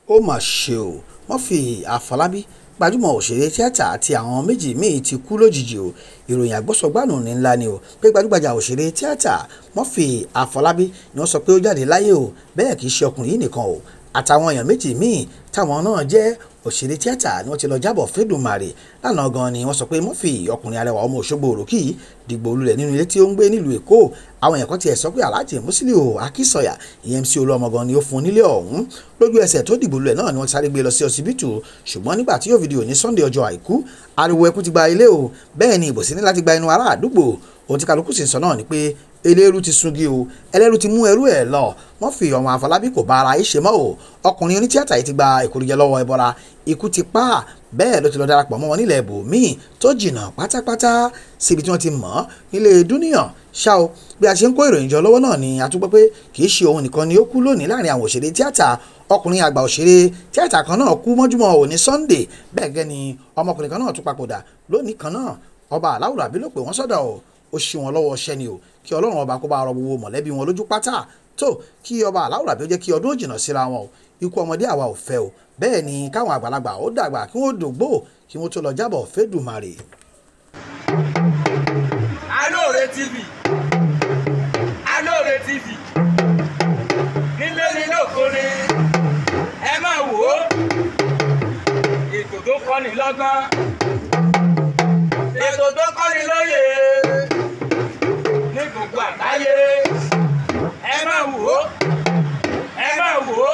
Ó mà ṣe o, Murphy Àfọlábí, gbajúmọ̀ òṣèré tíátà àti àwọn méjì míì ti kú lójijì o. Ìròyìn àgbọ́sọgbànú ní ńlá ni o pé gbajúgbajà òṣèré tíátà Murphy Àfọlábí ni wọ́n sọ pé ó jáde láyé o. Bẹ́ẹ̀ kì í ṣe ọkùnrin yìí nìkan o, àtàwọn èèyàn méjì míì táwọn náà jẹ́ òṣèré tíátà ni wọ́n ti lọ jábọ̀ fẹ́dùmarè lánàá gan ni wọ́n sọ pé Murphy, ọkùnrin arẹwà ọmọ Òṣogbo òròkì, dìgbò olulẹ̀ nínú ilé tí ó ń gbé nílùú Èkó. Àwọn èèyàn kan tiẹ̀ sọ pé Alhaji Musiliu Akínsọ̀yà, ìyẹn MC Olúọmọ gan ni ó fún nílé ọ̀hún. Lójú ẹsẹ̀ tó dìgbò lulẹ̀ náà ni wọ́n ti sáré gbé lọ sí ọsibítù, ṣùgbọ́n nígbà tí yóò fídíò ní Sunday ọjọ́ Àìkú, ariwo ẹkún ti gba ilé o. Bẹ́ẹ̀ ni ìbòsí ní láti gba inú ará àdúgbò. Ohun tí kálukú sì ń sọ náà ni pé eléérú ti sungi o, ẹlẹ́rú ti mú ẹrú ẹ̀ lọ. Murphy ọmọ Àfọlábí kò bá ara yìí ṣe mọ́ o. Ọkùnrin onítíátà yìí ti gba ìkórìjẹ lọ́wọ́ ẹbọra, ikú ti pa á. Bẹ́ẹ̀ ló ti lọ darapọ̀ mọ́ wọn nílẹ̀ ibòmíì tó jìnnà pátápátá síbi tí wọ́n ti mọ̀ ọ́ nílé dúníyàn ṣá o. Bí a ṣe ń kó ìròyìn jọ lọ́wọ́ náà ni a tún gbọ́ pé kì í ṣe òun nìkan ni ó kú lónìí láàrin àwọn òṣèré tíátà. Ọkùnrin àgbà òṣèré tíátà kan náà kú mọ́júmọ́ òní Sunday. Bẹ́ẹ̀ gẹ́ ni ọmọkùnrin kan náà tún papòdà lónìí kan náà. Ọba Aláwùrà bí ló pè wọ́n sọ́dọ̀ o, ó ṣí wọn lọ́wọ́ ọṣẹ́ ni o. Kí Ọlọ́run ọba kó bá rọ gbogbo mọ̀lẹ́bí wọn lójú pátá tó, kí ọba Aláwùrà bí ó jẹ́ kí ọdún òjìnà síra wọn o. Ikú ọmọdé àwa ò fẹ́ o. Bẹ́ẹ̀ ni káwọn àgbàlagbà ó dàgbà kí wọ́n dògbò kí wọ́n tó lọ jábọ̀ fẹ́dùmarè. Alóore TV, Alóore TV, nílé ní lóko ni ẹ máa wò ó, ètò tó kọ́ni lọ́gbọ́n, ètò tó kọ́ni lóye ní gbogbo àgbáyé, ẹ máa wò ó, ẹ máa wò ó.